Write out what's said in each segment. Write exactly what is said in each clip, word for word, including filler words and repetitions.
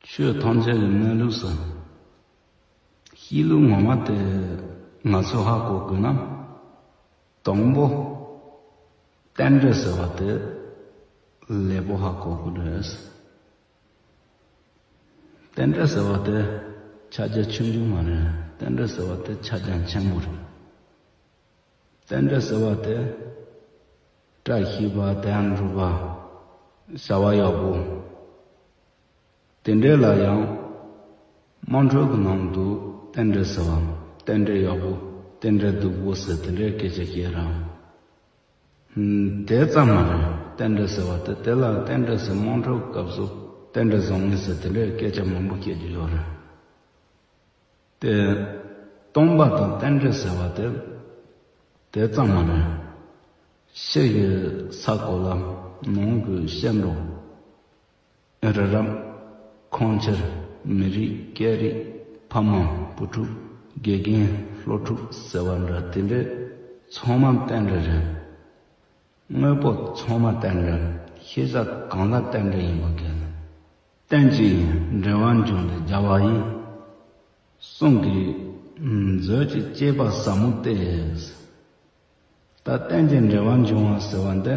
ཆོས་ཐམས་ཅད་ཀྱི་གནས་ལུགས་སུ། གཤིས་ལུགས་ངོ་མ་དེ་ང་ཚོས་ཧ་གོ་དགོས་ན། དང་པོ། རྟེན་འབྲེལ་ཟེར་བ་དེ་ལེགས་པོ་ཧ་གོ་དགོས་རེད། རྟེན་འབྲེལ་ཟེར་བ་དེ་ཕྱག་རྒྱ་ཆུང་ཆུང་མ་རེད། རྟེན་འབྲེལ་ཟེར་བ་དེ་ཕྱག་རྒྱ་ཆེན་པོ་རེད། རྟེན་འབྲེལ་ཟེར་བ་དེ། བཀྲ་ཤིས་པ། དོན་འགྲུབ་པ། བྱ་བ་ཡག་པོ། དེ་འདྲས་ལ་ཡང་། དམངས་ཁྲོད་ཀྱི་ནང་དུ་རྟེན་འབྲེལ་ཟེར་བ། རྟེན་འབྲེལ་ཡག་པོ། རྟེན་འབྲེལ་སྡུག་པོ་ཟེར་དེ་འདྲའི་སྐད་ཆ་བཤད་ར། དེ་ཙམ་མ་རེད། རྟེན་འབྲེལ་ཟེར་བ་དེ་དེ་ལ་རྟེན་འབྲེལ་ཟེར། དམངས་ཁྲོད་ཀྱི་སྐབས་སུ་རྟེན་འབྲེལ་བཟང་ངན་ཟེར་དེ་འདྲའི་སྐད་ཆ་མང་པོ་བཤད་རྒྱུ་ཡོད་རེད། དེ། སྟོན་པ་དང་རྟེན་འབྲེལ་ཟེར་བ་དེ། དེ་ཙམ་མ་རེད། ཕྱི་ཡི་ས་གོ་ལ་ནང་གི་སྐྱེ་འགྲོ། རི་རབ། ཁོང་ཁྱེར། མི་རིགས། སྐད་རིགས། ཕ་མ། བུ་ཕྲུག་དགེ་རྒན། སློབ་ཕྲུག་ཟེར་བ་འདྲ་དེ་འདྲས་ཚང་མ་རྟེན་འབྲེལ་རེད། དངོས་པོ་ཚང་མ་རྟེན་འབྲེལ། ཤེས་བྱ་གང་ལ་རྟེན་འབྲེལ་ཡིན་པ་གལ། རྟེན་ཅིང་འབྲེལ་བར་འབྱུང་བའི་བྱ་བ་ཡིན། གསུང་གི་མཛོད་ཀྱི་བཅས་པ་ཟབ་མོ་སྟེ། ད་རྟེན་ཅིང་འབྲེལ་བར་འབྱུང་བ་ཟེར་བ་འདི།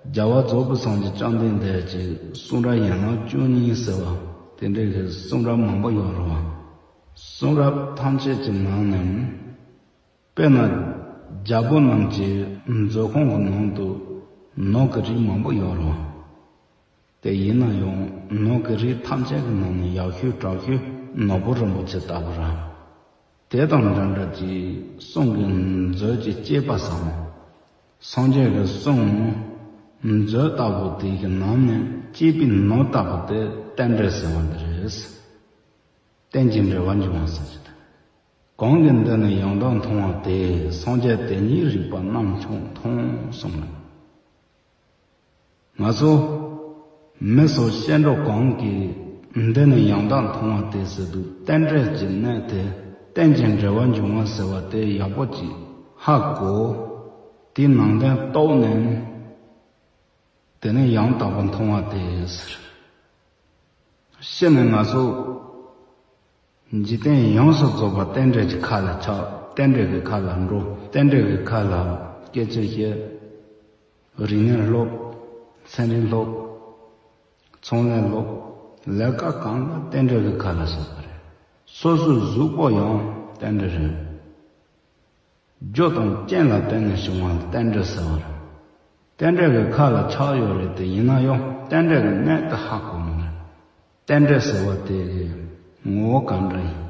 རྒྱལ་བ་རྫོགས་པའི་སངས་རྒྱས་བཅོམ་ལྡན་འདས་ཀྱི་གསུང་རབ་ཡན་ལག་བཅུ་གཉིས་ཟེར་བ། དེ་འདྲའི་གི་གསུང་རབ་མང་པོ་ཡོད་རེད་བ། གསུང་རབ་ཐམས་ཅད་ཀྱི་ནང་ནས། དཔེར་ན། རྒྱལ་པོ་རྣམས་ཀྱི་མཛོད་ཁང་གི་ནང་དུ་ནོར་གྱི་རིགས་མང་པོ་ཡོད་རེད། དེ་ཡིན་ན་ཡང་ནོར་གྱི་རིགས་ཐམས་ཅད་ཀྱི་ནང་ནས་ཡག་ཤོས་དྲག་ཤོས་ནོར་བུ་རིན་པོ་ཆེ་ལྟ་བུ་རེད། དེ་དང་འདྲ་འདྲ་གྱི་གསུང་གི་མཛོད་ཀྱི་བཅས་པ་ཟབ་མོ། སངས་རྒྱས་ཀྱི་གསུང་མཛོད་ལྟ་བུ་དེ་གི་ནང་ནས་བཅས་པའི་ནོར་ལྟ་བུ་དེ་རྟེན་འབྲེལ་ཟེར་བ་འདི་རེད། རྟེན་ཅིང་འབྲེལ་བར་འབྱུང་བ་ཟེར་གྱི་འདུག་གང་གིས་འདི་ནི་ཡང་དག་མཐོང་བ་དེས། སངས་རྒྱས་དེ་ཉིད་རིག་པ་རྣམ་མཆོག་མཐོང་། གསུངས་ནས། ང་ཚོ་མི་སོགས་སྐྱེ་འགྲོ་གང་གིས་འདི་ནི་ཡང་དག་མཐོང་བ་དེ་ཟེར་དུས་རྟེན་འབྲེལ་གྱི་གནད་དེ། རྟེན་ཅིང་འབྲེལ་བར་འབྱུང་བ་ཟེར་བ་དེ་ཡག་པོ་ཅིག་ཧ་གོ། དེའི་ནང་དོན་རྟོགས་ནས། དེ་ནི་ཡང་དག་པར་མཐོང་བ་དེ་ཟེར། སྤྱིར་ནི་ང་ཚོ་འཇིག་རྟེན་ཡོངས་སུ་རྫོགས་པ་རྟེན་འབྲེལ་གྱི་ཁ་ལ་ཆགས། རྟེན་འབྲེལ་གྱི་ཁ་ལ་འགྲོ། རྟེན་འབྲེལ་གྱི་ཁ་ལ་སྐད་ཆ་བཤད། རིག་གནས་སློབ། ཚན་རིག་སློབ། ཚོང་ལས་སློབ། ལས་ཀ་གང་ལ་རྟེན་འབྲེལ་གྱི་ཁ་ལ་ཟེར་བ་རེད། སོ་སོའི་གཟུགས་པོ་ཡང་རྟེན་འབྲེལ་རེད། རྒྱུ་དང་རྐྱེན་ལ་བརྟེན་ནས་བྱུང་བ་རྟེན་འབྲེལ་ཟེར་བ་རེད། རྟེན་འབྲེལ་གྱི་ཁ་ལ་ཆགས་ཡོད་རེད་དེ། ཡིན་ན་ཡང་རྟེན་འབྲེལ་གྱི་གནད་དེ་ཧ་གོ་མི་རེད། རྟེན་འབྲེལ་ཟེར་བ་དེ་གི་ངོ་བོ་ག་འདྲ་ཡིན།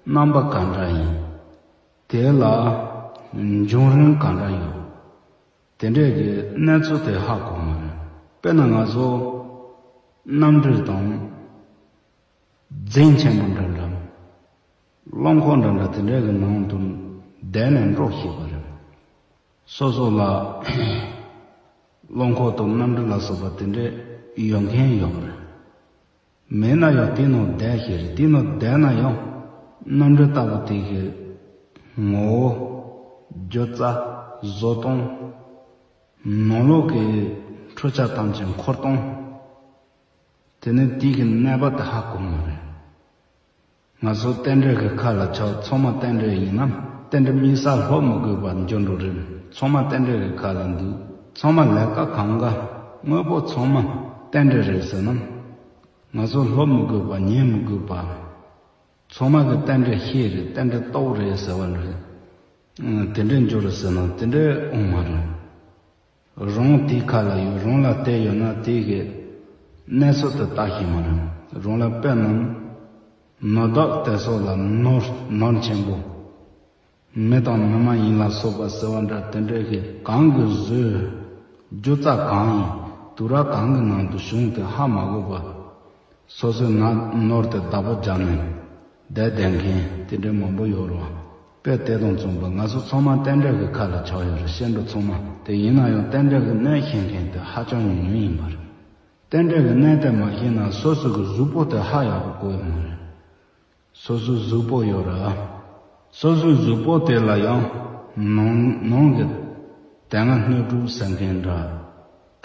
རྣམ་པ་ག་འདྲ་ཡིན། དེ་ལ་འབྱུང་རིམ་ག་འདྲ་ཡོད། དེ་འདྲས་ཀྱི་གནས་ཚུལ་དེ་ཧ་གོ་མི་རེད། དཔེར་ན་ང་ཚོ་གནམ་གྲུ་དང་། རྫིང་ཆེན་པོ་འདྲ་འདྲ། རླངས་འཁོར་འདྲ་འདྲ་དེ་འདྲའི་གི་ནང་དུ་བསྡད་ནས་འགྲོ་ཤེས་པ་རེད། སོ་སོ་ལ་རླངས་འཁོར་དང་གནམ་གྲུ་ལ་སོགས་པ་དེ་འདྲའི་ཡོད་མཁན་ཡོད་པ་རེད། མེད་ན་ཡང་དེའི་ནང་བསྡད་ཤེས་རེད། དེའི་ནང་བསྡད་ན་ཡང་གནམ་གྲུ་ལྟ་བུ་དེ་གི་ངོ་བོ། རྒྱུ་རྩ། བཟོ་སྟངས། ནང་ལོགས་ཀྱི་འཕྲུལ་ཆ་ཐམས་ཅད་འཁོར་སྟངས། དེ་ནི་དེའི་གི་གནས་པ་དེ་ཧ་གོ་མ་རེད། ང་ཚོ་རྟེན་འབྲེལ་གྱི་ཁ་ལ་ཆགས། ཚང་མ་རྟེན་འབྲེལ་ཡིན་ནམ། རྟེན་འབྲེལ་དམིགས་བསལ་སློབ་མི་དགོས་པར་འགྱུར་འགྲོ་རེད། ཚང་མ་རྟེན་འབྲེལ་གྱི་ཁ་ལ་འདུག་ཚང་མ་ལས་ཀ་གང་ག་དངོས་པོ་ཚང་མ་རྟེན་འབྲེལ་རེད་ཟེར་ནམ། ང་ཚོ་སློབ་མི་དགོས་པ། ཉན་མི་དགོས་པ། ཚང་མ་གི་རྟེན་འབྲེལ་ཤེས་རེད། རྟེན་འབྲེལ་རྟོགས་རེད་ཟེར་བ་འདྲ། དེ་འདྲའི་འགྱུར་རེད་ཟེར་ན་དེ་འདྲའི་འོང་མ་རེད། རང་དེའི་ཁ་ལ་ཡོད། རང་ལ་དེ་ཡོད་ན་དེ་གི་གནས་ཚུལ་དེ་ལྟ་ཤེས་མ་རེད། རང་ལ་དཔེར་ན་ནོར་བདག་དེ་ཚོ་ལ་ནོར་ནོར་ཆེན་པོ། མི་དང་མི་མ་ཡིན་ལ་སོགས་པ་ཟེར་བ་འདྲ་དེ་འདྲའི་གི་གང་གི་བཟོས། རྒྱུ་རྩ་གང་ཡིན། དུས་རབས་གང་གི་ནང་དུ་བྱུང་དེ་ཧ་མ་གོ་བ། སོ་སོའི་ན་ནོར་དེ་བདག་པོ་རྒྱག་ནས་བསྡད་བསྡད་མཁན་དེ་འདྲ་མང་པོ་ཡོད་རེད་བ། དཔེ་དེ་དང་མཚུངས་པ་ང་ཚོ་ཚང་མ་རྟེན་འབྲེལ་གྱི་ཁ་ལ་ཆགས་ཡོད་རེད། སྐྱེ་འགྲོ་ཚང་མ། དེ་ཡིན་ན་ཡང་རྟེན་འབྲེལ་གྱི་གནད་ཤེས་མཁན་དེ་ཧ་ཅང་ཉུང་ཉུང་ཡིན་པ་རེད། རྟེན་འབྲེལ་གྱི་གནད་དེ་མ་ཤེས་ན་སོ་སོ་གི་གཟུགས་པོ་དེ་ཧ་ཡག་པོ་གོ་ཡོད་མ་རེད། སོ་སོའི་གཟུགས་པོ་ཡོད་ར། སོ་སོའི་གཟུགས་པོ་དེ་ལ་ཡང་ནང་ནང་གི་དེ་སྔ་སྣོད་དྲུག་ཟེར་མཁན་འདྲ།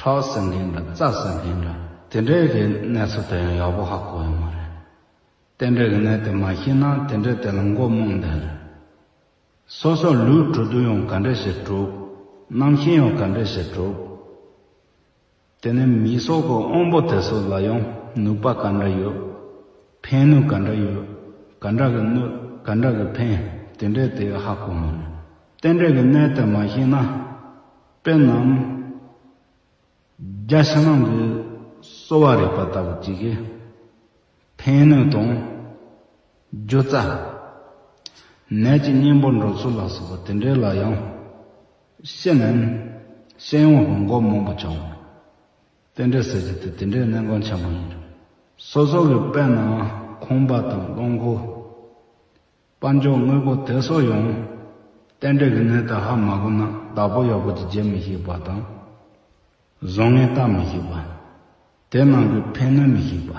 ཁྲག་ཟེར་མཁན་འདྲ། རྩ་ཟེར་མཁན་འདྲ། དེ་འདྲའི་གི་གནས་ཚུལ་དེ་ཡང་ཡག་པོ་ཧ་གོ་ཡོད་མ་རེད། རྟེན་འབྲེལ་གྱི་གནད་དེ་མ་ཤེས་ན་དེ་འདྲའི་དེ་ལ་མགོ་རྨོངས་བསྡད། སོ་སོ་ལུས་གྲུབ་དུས་ཡང་ག་འདྲ་ཞིག་གྲུབ། རྣམ་ཤེས་ཡང་ག་འདྲ་ཞིག་གྲུབ། དེ་ནས་མི་སོགས་ཀྱི་དབང་པོ་དེ་ཚོ་ལ་ཡང་ནུས་པ་ག་འདྲ་ཡོད། ཕན་ནུས་ག་འདྲ་ཡོད། ག་འདྲ་གི་གནོད། ག་འདྲ་གི་ཕན། དེ་འདྲའི་དེ་ཧ་གོ་མི་རུང་། རྟེན་འབྲེལ་གྱི་གནད་དེ་མ་ཤེས་ན། དཔེར་ན། རྒྱ་ཕྱི་ནང་གི་གསོ་བ་རིག་པ་ལྟ་བུ་གཅིག་གིས། ཕན་ནུས་དང་། རྒྱུ་རྩ། ནད་ཀྱི་གཉེན་པོ་འགྲོ་ཚུལ་ལ་སོགས་པ་དེ་འདྲའི་ལ་ཡང་། ཤེས་ནས་ཤེས་ཡོན་གྱི་མགོ་རྨོངས་པ་བྱུང་། རྟེན་འབྲེལ་ཟེར་རྒྱུ་དེ་དེ་འདྲའི་གནད་འགག་ཆེན་པོ་ཡིན། སོ་སོ་གི་དཔེར་ན་ཁང་པ་དང་རླངས་འཁོར། དཔལ་འབྱོར་དངོས་པོ་དེ་ཚོ་ཡང་རྟེན་འབྲེལ་གྱི་གནད་དུ་ཧ་མ་གོ་ན་བདག་པོ་ཡག་པོ་ཅིག་བྱེད་མི་ཤེས་པ་དང་། བཟང་ངན་བལྟ་མི་ཤེས་པ། དེ་རྣམས་ཀྱི་ཕན་གནོད་མི་ཤེས་པ།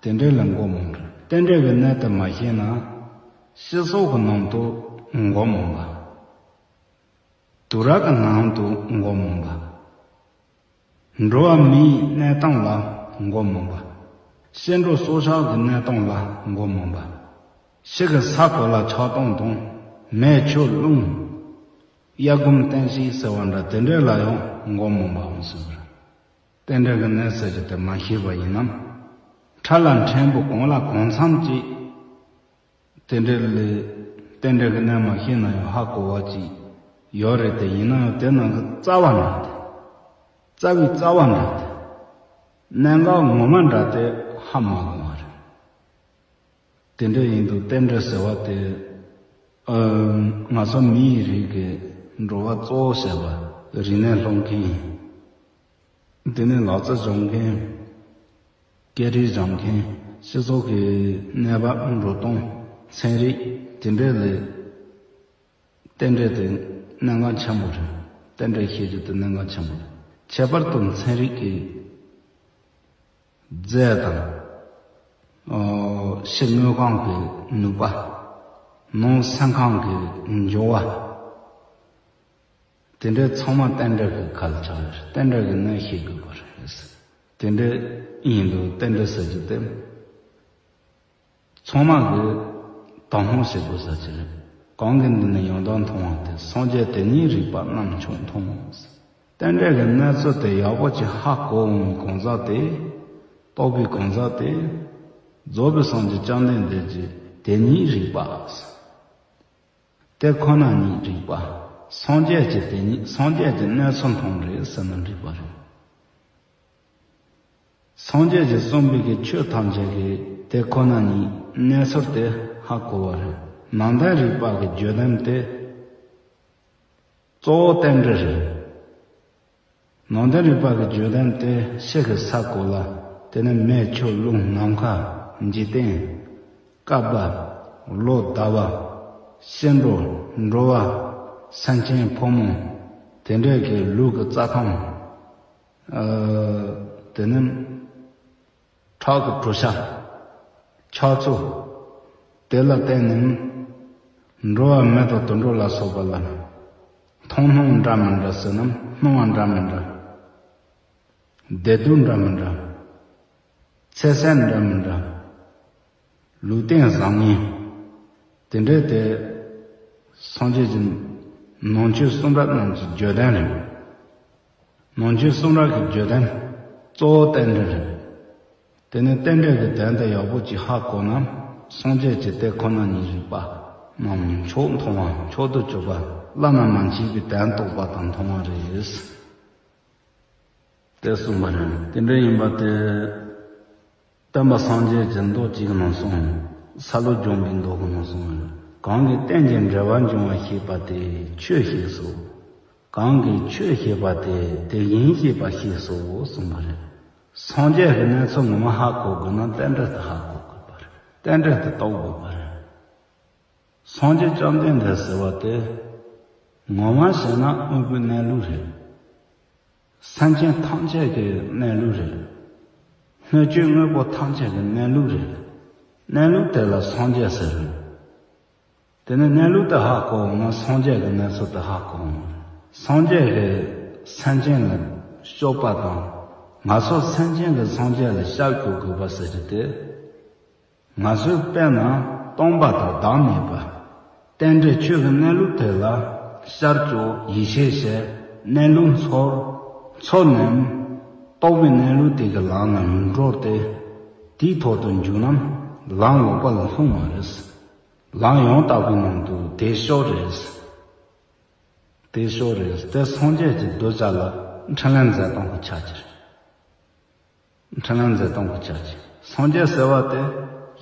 དེ་འདྲའི་ལ་མགོ་རྨོངས་རེད། རྟེན་འབྲེལ་གྱི་གནད་དུ་མ་ཤེས་ན། སྤྱི་ཚོགས་ཀྱི་ནང་དུ་མགོ་རྨོངས་པ། དུས་རབས་ཀྱི་ནང་དུ་མགོ་རྨོངས་པ། འགྲོ་བ་མིའི་གནས་སྟངས་ལ་མགོ་རྨོངས་པ། སྐྱེ་འགྲོ་སྲོག་ཆགས་ཀྱི་གནས་སྟངས་ལ་མགོ་རྨོངས་པ། ཕྱི་གི་ས་གོ་ལ་ཆགས་སྡང་དང་། མེ་ཆུ་རླུང་། གཡའ་སྒོམ་བརྟན་བཞིན་ཟེར་བ་འདྲ་དེ་འདྲའི་ལ་ཡང་མགོ་རྨོངས་པའང་ཟེར། རྟེན་འབྲེལ་གྱི་གནད་ཟེར་རྒྱུ་དེ་མ་ཤེས་པ་ཡིན་ནམ། ཁྲ་ལ་ཕྲན་བུ་གང་ལ་གང་འཚམ་གྱིས། དེ་འདྲའི་ལས། རྟེན་འབྲེལ་གྱི་གནད་མ་ཤེས་ན་ཡང་ཧ་གོ་བ་ཅིག་ཡོད་རེད་དེ། ཡིན་ན་ཡང་དེ་ནང་གི་རྩ་བ་འདྲ་དེ། རྩ་བའི་རྩ་བ་འདྲ་དེ། གནད་འགག་ངོ་མ་འདྲ་དེ་ཧ་མ་གོ་བ་རེད། དེ་འདྲ་ཡིན་དུས་རྟེན་འབྲེལ་ཟེར་བ་དེ། ཨ། ང་ཚོ་མིའི་རིགས་ཀྱི་འགྲོ་བ་གཙོ་བོ་བྱས་པ་རིག་གནས་སློབ་མཁན། དེ་ནས་ལག་རྩལ་སྦྱོང་མཁན། སྐད་རིགས་སྦྱང་མཁན། སྤྱི་ཚོགས་ཀྱི་གནས་བབ་འགྲོ་སྟངས། ཚན་རིག་དེ་འདྲའི་ལས། རྟེན་འབྲེལ་དེ་གནད་འགག་ཆེན་པོ་རེད། རྟེན་འབྲེལ་ཤེས་རྒྱུ་དེ་གནད་འགག་ཆེན་པོ་རེད། ཁྱད་པར་དུ་ཚན་རིག་གི་རྫས་དང་། ཨོ། ཕྱི་དངོས་ཁམས་ཀྱི་ནུས་པ། ནང་སེམས་ཁམས་ཀྱི་འབྱུང་བ། དེ་འདྲའི་ཚང་མ་རྟེན་འབྲེལ་གྱི་ཁ་ལ་ཆགས་ཡོད་རེད། རྟེན་འབྲེལ་གྱི་གནད་ཤེས་དགོས་པ་རེད། དེ་འདྲ་ཡིན་དུས་རྟེན་འབྲེལ་ཟེར་རྒྱུ་དེ། ཚང་མ་གིས་དོ་སྣང་བྱེད་དགོས་ས་ཅིག་རེད། གང་གི་མདུན་ནས་ཡང་དག་མཐོང་བ་དེ། སངས་རྒྱས་དེ་ཉིད་རིག་པ་རྣམ་མཆོག་མཐོང་། རྟེན་འབྲེལ་གྱི་གནད་ཚུལ་དེ་ཡག་པོ་ཅིག་ཧ་གོ་འོང་བའི་གང་ཟག་དེ། རྟོགས་པའི་གང་ཟག་དེ། རྫོགས་པའི་སངས་རྒྱས་བཅོམ་ལྡན་འདས་ཀྱི་དེ་ཉིད་རིག་པ། དེ་ཁོ་ན་ཉིད་རིག་པ། སངས་རྒྱས་ཀྱི་དེ་ཉིད། སངས་རྒྱས་ཀྱི་གནས་ཚུལ་མཐོང་རེད་ཟེར་ན་འགྲིག་པ་རེད། སངས་རྒྱས་ཀྱིས་གསུངས་པའི་གི་ཆོས་ཐམས་ཅད་ཀྱི་དེ་ཁོ་ན་ཉིད་གནས་ཚུལ་དེ་ཧ་གོ་བ་རེད། ནང་བསྟན་རིག་པ་གི་བརྗོད་དོན་དེ་གཙོ་བོ་རྟེན་འབྲེལ་རེད། ནང་བསྟན་རིག་པ་གི་བརྗོད་དོན་དེ་ཕྱི་གི་ས་གོ་ལ། དེ་ནས་མེ་ཆུ་རླུང་ནམ་མཁའ་འཇིག་རྟེན། སྐབས་པ། ལོ་ཟླ་བ། སྐྱེ་འགྲོ། འགྲོ་བ། སེམས་ཅན་ཕོ་མོ། དེ་འདྲའི་གི་ལུས་ཀྱི་རྩ་ཁམས། ཨ། དེ་ནས་ཁྲག་གི་གྲུ་ཆ། ཆགས་ཚུལ། དེ་ལ་བརྟེན་ནས་འགྲོ་བ་མི་དང་དུད་འགྲོ་ལ་སོགས་པ་ལ་མཐོང་སྣང་འདྲ་མི་འདྲ་ཟེར་ན་སྣང་བ་འདྲ་མི་འདྲ། བདེ་སྡུག་འདྲ་མི་འདྲ། ཚེ་ཟད་འདྲ་མི་འདྲ། ལུས་རྟེན་བཟང་ངན། དེ་འདྲའི་དེ་སངས་རྒྱས་ཀྱི་ནང་ཆོས་གསུང་རབ་རྣམས་ཀྱི་བརྗོད་དོན་རེད། ནང་ཆོས་གསུང་རབ་ཀྱི་བརྗོད་དོན་གཙོ་བོ་རྟེན་འབྲེལ་རེད། དེ་ནས་རྟེན་འབྲེལ་གྱི་དོན་དེ་ཡག་པོ་ཅིག་ཧ་གོ་ན། སངས་རྒྱས་ཀྱི་དེ་ཁོ་ན་ཉིད་རིག་པ་རྣམ་མཆོག་མཐོང་བ། མཆོག་ཏུ་གྱུར་པ་བླ་ན་མ་མཆིས་པའི་དོན་རྟོགས་པ་དང་མཐོང་བ་རེད། དེ་གསུངས་པ་རེད། དེ་འདྲ་ཡིན་པ་དེ། སྟོན་པ་སངས་རྒྱས་ཀྱི་མདོ་གཅིག་ནང་གསུངས། སཱ་ལུ་ལྗོན་པའི་མདོ་གི་ནང་གསུངས། གང་གིས་རྟེན་ཅིང་འབྲེལ་བར་འབྱུང་བ་ཤེས་པ་དེས་ཆོས་ཤེས་སོ། གང་གིས་ཆོས་ཤེས་པ་དེས་དེ་བཞིན་གཤེགས་པ་ཤེས་སོ་གསུངས་པ་རེད། སངས་རྒྱས་ཀྱི་གནས་ཚུལ་ངོ་མ་ཧ་གོ་དགོས་ན་རྟེན་འབྲེལ་དེ་ཧ་གོ་དགོས་པ་རེད། རྟེན་འབྲེལ་དེ་རྟོགས་དགོས་པ་རེད། སངས་རྒྱས་བཅོམ་ལྡན་འདས་ཟེར་བ་དེ། ངོ་མ་བྱས་ན་དངོས་པོའི་གནས་ལུགས་རེད། སེམས་ཅན་ཐམས་ཅད་ཀྱི་གནས་ལུགས་རེད། སྣོད་བཅུད་དངོས་པོ་ཐམས་ཅད་ཀྱི་གནས་ལུགས་རེད། གནས་ལུགས་དེ་ལ་སངས་རྒྱས་ཟེར། དེ་ནས་གནས་ལུགས་དེ་ཧ་གོ་འོང་ན་སངས་རྒྱས་ཀྱི་གནས་ཚུལ་དེ་ཧ་གོ་འོང་། སངས་རྒྱས་ཀྱིས་སེམས་ཅན་ལ་སྐྱོབ་པ་དང་། ང་ཚོ་སེམས་ཅན་གྱིས་སངས་རྒྱས་ལ་སྐྱབས་བཅོལ་དགོས་པ་ཟེར་རྒྱུ་དེ། ང་ཚོས་དཔེར་ན་སྟོང་པ་དང་བདག་མེད་པ། རྟེན་འབྲེལ་ཆོས་ཀྱི་གནས་ལུགས་དེ་ལ་ཤར་བསྐྱོད་ཡིད་ཆེས་བྱེད། གནས་ལུགས་འཚོལ། འཚོལ་ནས་རྟོགས་པའི་གནས་ལུགས་དེ་གི་ལམ་ལ་འགྲོ་སྟེ། དེའི་ཐོག་ཏུ་འཇུག་ན་ལམ་ལོག་པ་ལ་ལྷུང་བ་རེད། ལམ་ཡང་དག་པའི་ནང་དུ་དེ་ཤོར་རེད། དེ་ཤོར་རེད། དེ་སངས་རྒྱས་ཀྱི་གདུལ་བྱ་ལ་འཕྲིན་ལས་མཛད་སྟངས་ཀྱི་ཆ་གཅིག་འཕྲིན་ལས་མཛད་སྟངས་ཀྱི་ཆ་གཅིག་སངས་རྒྱས་ཟེར་བ་དེ་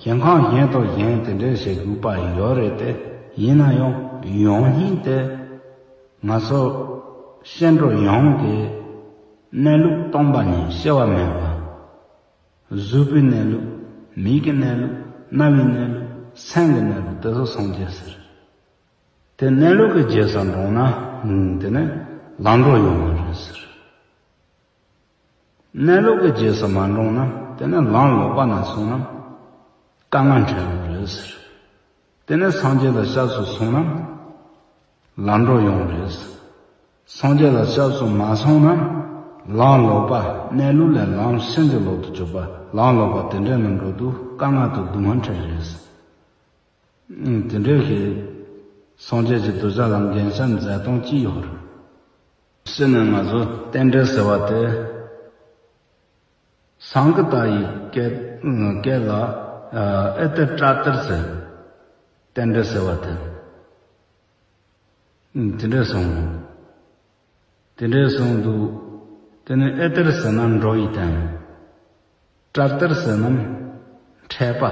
ཞིང་ཁམས་གཞན་དང་གཞན་དེ་འདྲའི་ཞིག་དགོས་པ་ཡོད་རེད་དེ། ཡིན་ན་ཡང་ཡོང་སྙིང་དེ་ང་ཚོ་སྐྱེ་འགྲོ་ཡོངས་ཀྱི་གནས་ལུགས་སྟོང་པ་ཉིད་སྐྱེ་བ་མེད་པ། གཟུགས་པོའི་གནས་ལུགས། མིག་གི་གནས་ལུགས། རྣ་བའི་གནས་ལུགས། སེམས་ཀྱི་གནས་ལུགས་དེ་ཚོ་སངས་རྒྱས་ཟེར། དེ་གནས་ལུགས་ཀྱི་རྗེས་སུ་འབྲངས་ན་དེ་ནི་ལམ་འགྲོ་ཡོང་བ་རེད་ཟེར། གནས་ལུགས་ཀྱི་རྗེས་སུ་མ་འབྲངས་ན་དེ་ནི་ལམ་ལོག་པ་ན་སོང་ན་དཀའ་ངལ་འཕྲད་ཡོང་རེད་ཟེར། དེ་ནས་སངས་རྒྱས་ལ་སྐྱབས་སུ་སོང་ན་ལམ་འགྲོ་ཡོང་རེད། སངས་རྒྱས་ལ་སྐྱབས་སུ་མ་སོང་ན་ལམ་ལོག་པ། གནས་ལུགས་ལས་ལམ་ཕྱིན་ཅི་ལོག་ཏུ་གྱུར་པ། ལམ་ལོག་པ་དེ་འདྲའི་ནང་འགྲོ་དུས་དཀའ་ངལ་དང་སྡུག་བསྔལ་འཕྲད་རེད། དེ་འདྲའི་གི་སངས་རྒྱས་ཀྱི་གདུལ་བྱ་ལ་འགན་སེམས་མཛད་སྟངས་ཅི་ཡོད་རེད། ཕྱི་ནས་ང་ཚོ་རྟེན་འབྲེལ་ཟེར་བ་དེ། སཾསྐྲྀཏ་ཡི་སྐད་སྐད་ལ་ཨེ་ཏེ་ཏྲ་ཏིར་ཟེར། རྟེན་འབྲེལ་ཟེར་བ་དེ། དེ་འདྲས་སོང་། དེ་འདྲས་སོང་འདུག་དེ་ནས་ཨེ་ཏིར་ཟེར་ན་འགྲོ་ཡི་དོན། ཏྲ་ཏིར་ཟེར་ན་འཕྲད་པ།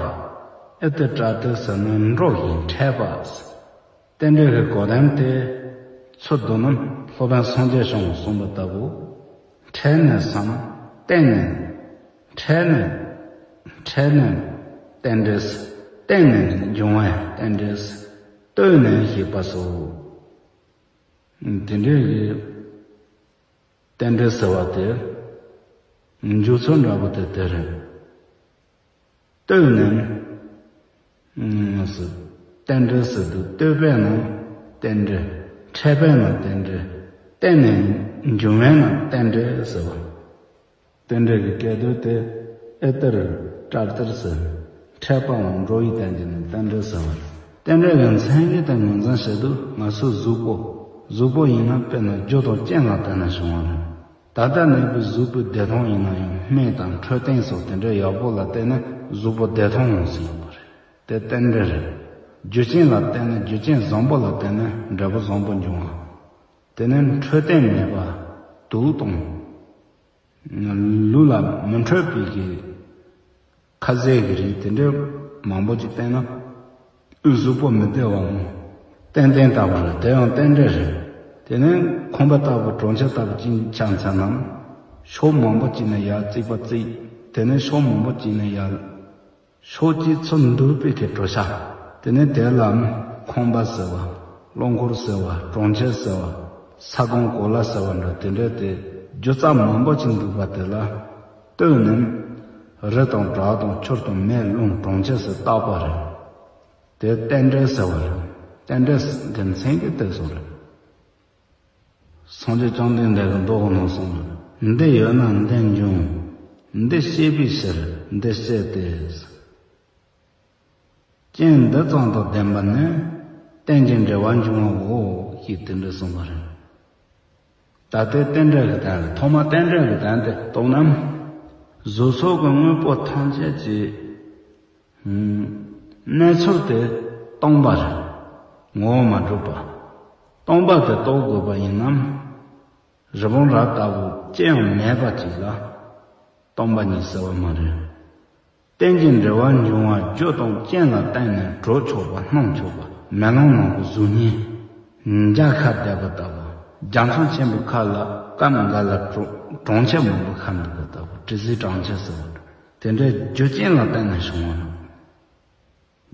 ཨེ་ཏེ་ཏྲ་ཏིར་ཟེར་ན་འགྲོ་ཡི་འཕྲད་པ། རྟེན་འབྲེལ་གྱི་གོ་དོན་དེ་ཚུར་བསྡུ་ན་སློབ་དཔོན་སངས་རྒྱས་བྱུང་གསུངས་པ་ལྟ་བུ། འཕྲད་ནས་སམ། བརྟེན་ནས། འཕྲད་ནས། འཕྲད་ནས་རྟེན་འབྲེལ། བརྟེན་ནས་འབྱུང་བའི་རྟེན་འབྲེལ། ལྟོས་ནས་ཞེས་པ་སོགས། དེ་འདྲའི་རྟེན་འབྲེལ་ཟེར་བ་དེ། འཇུག་ཚུལ་འདྲ་པོ་དེ་དེ་རེད། ལྟོས་ནས། རྟེན་འབྲེལ་ཟེར་དུས་ལྟོས་པས་ན་རྟེན་འབྲེལ། འཕྲད་པས་ན་རྟེན་འབྲེལ། བརྟེན་ནས་འབྱུང་བས་ན་རྟེན་འབྲེལ་ཟེར་བ། རྟེན་འབྲེལ་གྱི་སྐད་དོད་དེ་ཨེ་ཏིར་ཏྲ་ཏིར་ཟེར། འཕྲད་པའམ་འགྲོ་ཡི་དོན་གྱི་ནི་རྟེན་འབྲེལ་ཟེར་བ་རེད། རྟེན་འབྲེལ་གྱི་མཚན་ཉིད་དེ་ངོས་འཛིན་བྱེད་དུས་ང་ཚོའི་གཟུགས་པོ། གཟུགས་པོ་ཡིན་ན་དཔེར་ན་རྒྱུ་དང་རྐྱེན་ལ་བརྟེན་ནས་བྱུང་བ་རེད། ད་ལྟ་གནས་པའི་གཟུགས་པོའི་བདེ་ཐང་ཡིན་ན་ཡང་སྨན་དང་འཕྲོད་བསྟེན་སོགས་དེ་འདྲའི་ཡག་པོ་ལ་བརྟེན་ནས་གཟུགས་པོ་བདེ་ཐང་ཡོང་སྲིད་ཡོད་པ་རེད། དེ་རྟེན་འབྲེལ་རེད། རྒྱུ་རྐྱེན་ལ་བརྟེན་ནས་རྒྱུ་རྐྱེན་བཟང་པོ་ལ་བརྟེན་ནས་འབྲས་བུ་བཟང་པོ་འབྱུང་བ། དེ་ནས་འཕྲོད་བསྟེན་མེད་པ། དུག་དང་། ལུས་ལ་མི་འཕྲོད་པའི་གི་ཁ་ཟས་ཀྱི་རིགས་དེ་འདྲའི་མང་པོ་ཅིག་བསྟེན་ན་གཟུགས་པོ་མི་བདེ་བའང་ཏན་ཏན་ལྟ་བུ་རེད། དེ་ཡང་རྟེན་འབྲེལ་རེད། དེ་ནས་ཁང་པ་ལྟ་བུ་གྲོང་ཁྱེར་ལྟ་བུ་ཅིག་ཆགས་ཚར་ན་ཕྱོགས་མང་པོ་ཅིག་ནས་ཡར་རྩིག་པ་རྩིག་དེ་ནས་ཕྱོགས་མང་པོ་ཅིག་ནས་ཡར། ཕྱོགས་གཅིག་ཚུར་འདུག་པའི་གི་གྲུ་ཤ། དེ་ནས་དེ་ལ་ཁང་པ་ཟེར་བ། རླངས་འཁོར་ཟེར་བ། གྲོང་ཁྱེར་ཟེར་བ། ས་སྒང་གོ་ལ་ཟེར་བ་འདྲ་དེ་འདྲ་དེ་རྒྱུ་རྩ་མང་པོ་ཅིག་འདུག་པ་དེ་ལ་ལྟོས་ནས། རི་དང་བྲག་དང་ཆུ་དང་མེ་རླུང་གྲོང་ཁྱེར་ཟེར་བཏགས་པ་རེད། དེ་རྟེན་འབྲེལ་ཟེར་བ་རེད། རྟེན་འབྲེལ་གྱི་མཚན་གྱི་དེ་སོགས་རེད། སངས་རྒྱས་བཅོམ་ལྡན་འདས་ཀྱིས་མདོ་ནང་གསུངས། འདི་ཡོད་ན་འདི་འབྱུང་། འདི་སྐྱེས་པའི་ཕྱིར་འདི་སྐྱེ་སྟེ། རྐྱེན་འདི་ཙམ་དང་ལྡན་པ་ནི། རྟེན་ཅིང་འབྲེལ་བར་འབྱུང་བའོ། ཞེས་དེ་འདྲ་གསུངས་པ་རེད། ད་ལྟའི་རྟེན་འབྲེལ་གྱི་དོན་རེད། ཐོག་མར་རྟེན་འབྲེལ་གྱི་དོན་དེ་རྟོགས་ན། གཟུགས་སོགས་ཀྱི་དངོས་པོ་ཐམས་ཅད་ཀྱི། གནས་ཚུལ་དེ་སྟོང་པ་རེད། ངོ་བོ་མ་གྲུབ་པ། སྟོང་པ་དེ་རྟོགས་དགོས་པ་ཡིན་ན། རི་བོང་རྭ་ལྟ་བུ་ཅི་ཡང་མེད་པ་ཅིག་ལ་སྟོང་པ་ཉིད་ཟེར་བ་མ་རེད། རྟེན་ཅིང་འབྲེལ་བར་འབྱུང་བ་རྒྱུ་དང་རྐྱེན་ལ་བརྟེན་ནས་གྲུབ་ཆོག་པ་སྣང་ཆོག་པ། མེ་ལོང་ནང་གི་གཟུགས་བརྙན་འཇའ་ཤར་བསྡད་པ་ལྟ་བུ། རྒྱ་མཚོ་ཆེན་པོའི་ཁ་ལ་སྐརམ་འགའ་ལ་གྲོང་ཆེན་མང་པོ་ཤར་འདུག་པ་ལྟ་བུ། དྲི་ཟའི་གྲངས་ཆེ་ཟེར་བ། དེ་འདྲའི་རྒྱུ་རྐྱེན་ལ་བརྟེན་ནས་བྱུང་བ་རེད།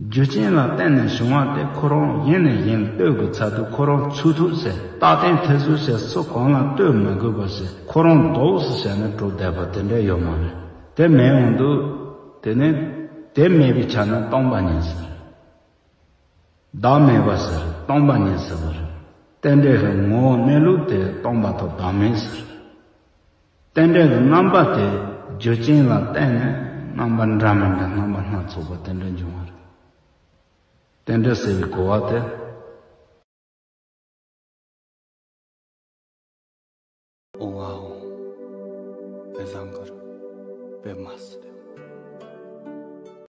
རྒྱུ་རྐྱེན་ལ་བརྟེན་ནས་བྱུང་བ་དེ་ཁོ་རང་གཞན་ནས་གཞན་ལ་ལྟོས་དགོས་ཚར་དུས་ཁོ་རང་ཚུགས་ཐུབ་ཟེར། རྟག་བརྟན་ཐེ་ཚོམ་ཟེར། སུ་གང་ལ་ལྟོས་མི་དགོས་པ་ཟེར། ཁོ་རང་འདུག་ཟེར་བྱས་ནས་གྲུབ་བསྡད་པ་དེ་འདྲ་ཡོད་མ་རེད། དེ་མེད་འོང་དུས། དེ་ནི་དེ་མེད་པའི་ཆ་ནས་སྟོང་པ་ཉིད་ཟེར། བདག་མེད་པ་ཟེར། སྟོང་པ་ཉིད་ཟེར་བ་རེད། རྟེན་འབྲེལ་གྱི་ངོ་བོ་གནས་ལུགས་དེ་སྟོང་པ་དང་བདག་མེད་ཟེར། རྟེན་འབྲེལ་གྱི་རྣམ་པ་དེ་རྒྱུ་རྐྱེན་ལ་བརྟེན་ནས་ རྣམ་པ་འདྲ་མི་འདྲ་རྣམ་པ་སྣ་ཚོགས་པ་དེ་འདྲ་འབྱུང་བ་རེད། དེ་འདྲ་ཟེར་བའི་གོ་བ་དེ། ཨོ་ཨ་ཨོ། པེ་ཟང་གར། པེ་མ་སི་རེ།